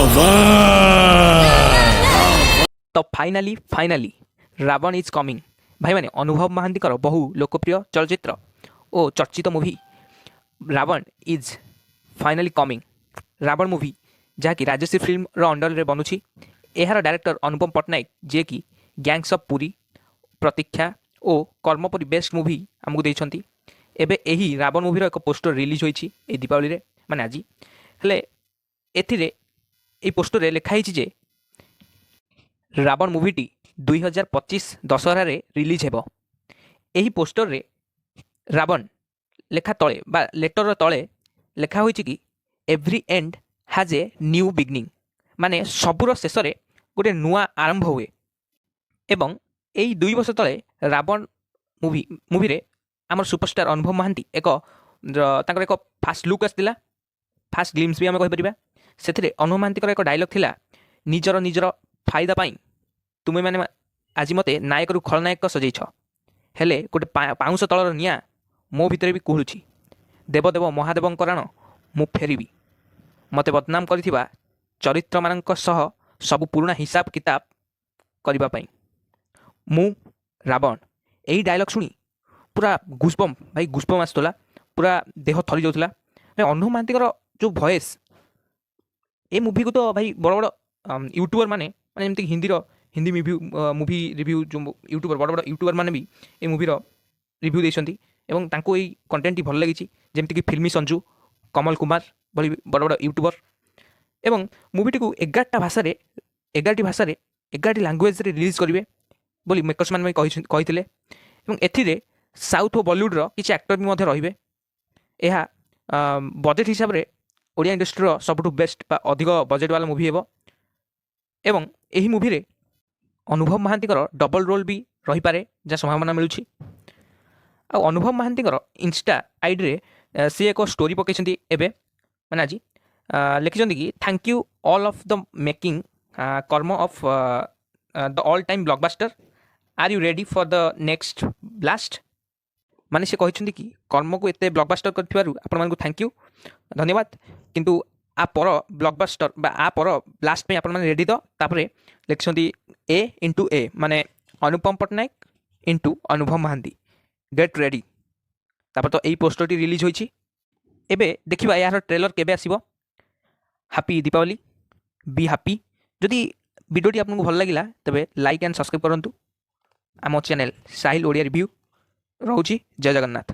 Ravan. ତ finally, finally Ravan is coming। ଭାଇମାନେ, ଅନୁଭବ ମହାନ୍ତିଙ୍କର ବହୁ ଲୋକପ୍ରିୟ ଚଳଚ୍ଚିତ୍ର ଓ ଚର୍ଚ୍ଚିତ movie Ravan is finally coming। Ravana movie, ଯାହାକି ରାଜଶ୍ରୀ ଫିଲ୍ମର ଅଣ୍ଡରରେ ବନୁଛି, ଏହାର ଡାଇରେକ୍ଟର ଅନୁପମ ପଟ୍ଟନାୟକ, ଯିଏକି ଗ୍ୟାଙ୍ଗସ୍ ଅଫ୍ ପୁରୀ, ପ୍ରତୀକ୍ଷା ଓ କର୍ମ ପରି ବେଷ୍ଟ ମୁଭି ଆମକୁ ଦେଇଛନ୍ତି। ଏବେ ଏହି ରାବଣ ମୁଭିର ଏକ ପୋଷ୍ଟର ରିଲିଜ୍ ହୋଇଛି ଏହି ଦୀପାବଳିରେ, ମାନେ ଆଜି। ହେଲେ ଏଥିରେ ଏହି ପୋଷ୍ଟରରେ ଲେଖା ହେଇଛି ଯେ ରାବଣ ମୁଭିଟି 2025 ଦଶହରାରେ ରିଲିଜ୍ ହେବ। ଏହି ପୋଷ୍ଟରରେ ରାବଣ ଲେଖା ତଳେ ବା ଲେଟରର ତଳେ ଲେଖା ହୋଇଛି କି "Every end has a new beginning", ମାନେ ସବୁର ଶେଷରେ ଗୋଟେ ନୂଆ ଆରମ୍ଭ ହୁଏ। ଏବଂ ଏଇ 2 ବର୍ଷ ତଳେ ରାବଣ ମୁଭିରେ ଆମର ସୁପରଷ୍ଟାର ଅନୁଭବ ମହାନ୍ତି ତାଙ୍କର ଏକ ଫାଷ୍ଟ ଲୁକ୍ ଆସିଥିଲା, ଫାଷ୍ଟ ଗ୍ଲିମ୍ସ ବି ଆମେ କହିପାରିବା। ସେଥିରେ ଅନୁଭବ ମହାନ୍ତିଙ୍କର ଏକ ଡାଇଲଗ୍ ଥିଲା, "ନିଜର ନିଜର ଫାଇଦା ପାଇଁ ତୁମେମାନେ ଆଜି ମୋତେ ନାୟକରୁ ଖଳନାୟକ ସଜେଇଛ, ହେଲେ ଗୋଟେ ପାଉଁଶ ତଳର ନିଆଁ ମୋ ଭିତରେ ବି କୁହୁଳୁଛି। ଦେବଦେବ ମହାଦେବଙ୍କ ରାଣ, ମୁଁ ଫେରିବି ମୋତେ ବଦନାମ କରିଥିବା ଚରିତ୍ରମାନଙ୍କ ସହ ସବୁ ପୁରୁଣା ହିସାବ କିତାବ କରିବା ପାଇଁ। ମୁଁ ରାବଣ।" ଏହି ଡାଇଲଗ୍ ଶୁଣି ପୁରା ଗୁଜବମ୍ ଭାଇ, ଗୁଜବମ୍ ଆସୁଥିଲା, ପୁରା ଦେହ ଥରି ଯାଉଥିଲା। ଭାଇ, ଅନୁଭବ ମହାନ୍ତିଙ୍କର ଯେଉଁ ଭଏସ୍, ଏ ମୁଭିକୁ ତ ଭାଇ ବଡ଼ ବଡ଼ ୟୁଟ୍ୟୁବର ମାନେ ମାନେ ଯେମିତି ହିନ୍ଦୀର ହିନ୍ଦୀ ମୁଭି ରିଭ୍ୟୁ ଯେଉଁ ୟୁଟ୍ୟୁବର, ବଡ଼ ବଡ଼ ୟୁଟ୍ୟୁବର ମାନେ ବି ଏ ମୁଭିର ରିଭ୍ୟୁ ଦେଇଛନ୍ତି ଏବଂ ତାଙ୍କୁ ଏଇ କଣ୍ଟେଣ୍ଟଟି ଭଲ ଲାଗିଛି, ଯେମିତିକି ଫିଲ୍ମି ସଞ୍ଜୁ, କମଲ କୁମାର ଭଳି ବଡ଼ ବଡ଼ ୟୁଟ୍ୟୁବର। ଏବଂ ମୁଭିଟିକୁ 11ଟା ଭାଷାରେ, 11ଟି ଭାଷାରେ, 11ଟି ଲାଙ୍ଗୁଏଜରେ ରିଲିଜ୍ କରିବେ ବୋଲି ମେକର୍ସ ମାନେ କହିଥିଲେ ଏବଂ ଏଥିରେ ସାଉଥ୍ ଓ ବଲିଉଡ଼ର କିଛି ଆକ୍ଟର ବି ମଧ୍ୟ ରହିବେ। ଏହା ବଜେଟ୍ ହିସାବରେ ଓଡ଼ିଆ ଇଣ୍ଡଷ୍ଟ୍ରିର ସବୁଠୁ ବେଷ୍ଟ ବା ଅଧିକ ବଜେଟ୍ ବାଲା ମୁଭି ହେବ ଏବଂ ଏହି ମୁଭିରେ ଅନୁଭବ ମହାନ୍ତିଙ୍କର ଡବଲ୍ ରୋଲ୍ ବି ରହିପାରେ, ଯାହା ସମ୍ଭାବନା ମିଳୁଛି। ଆଉ ଅନୁଭବ ମହାନ୍ତିଙ୍କର ଇନଷ୍ଟା ଆଇଡ଼ିରେ ସିଏ ଏକ ଷ୍ଟୋରି ପକାଇଛନ୍ତି ଏବେ, ମାନେ ଆଜି। ଲେଖିଛନ୍ତି କି "Thank you all of the making Karma of the all time blockbuster. Are you ready for the next blast?" ମାନେ ସେ କହିଛନ୍ତି କି କର୍ମକୁ ଏତେ ବ୍ଲକବାଷ୍ଟର କରିଥିବାରୁ ଆପଣମାନଙ୍କୁ thank you, ଧନ୍ୟବାଦ, କିନ୍ତୁ ଆ ପର ବ୍ଲକବାଷ୍ଟର ବା ଆ ପର ବ୍ଲାଷ୍ଟ ପାଇଁ ଆପଣମାନେ ରେଡ଼ି ତ? ତାପରେ ଲେଖିଛନ୍ତି ଏ ଇଣ୍ଟୁ ଏ, ମାନେ ଅନୁପମ Patnaik into Anubhav Mohanty, gate ready. ତାପରେ ତ ଏଇ ପୋଷ୍ଟରଟି ରିଲିଜ୍ ହୋଇଛି। ଏବେ ଦେଖିବା ଏହାର ଟ୍ରେଲର କେବେ ଆସିବ। ହାପି ଦୀପାବଳି, ବି ହାପି। ଯଦି ଭିଡ଼ିଓଟି ଆପଣଙ୍କୁ ଭଲ ଲାଗିଲା, ତେବେ ଲାଇକ୍ ଆଣ୍ଡ ସବସ୍କ୍ରାଇବ୍ କରନ୍ତୁ ଆମ ଚ୍ୟାନେଲ୍ ସାହିଲ ଓଡ଼ିଆ ରିଭ୍ୟୁ। ରହୁଛି, ଜୟ ଜଗନ୍ନାଥ।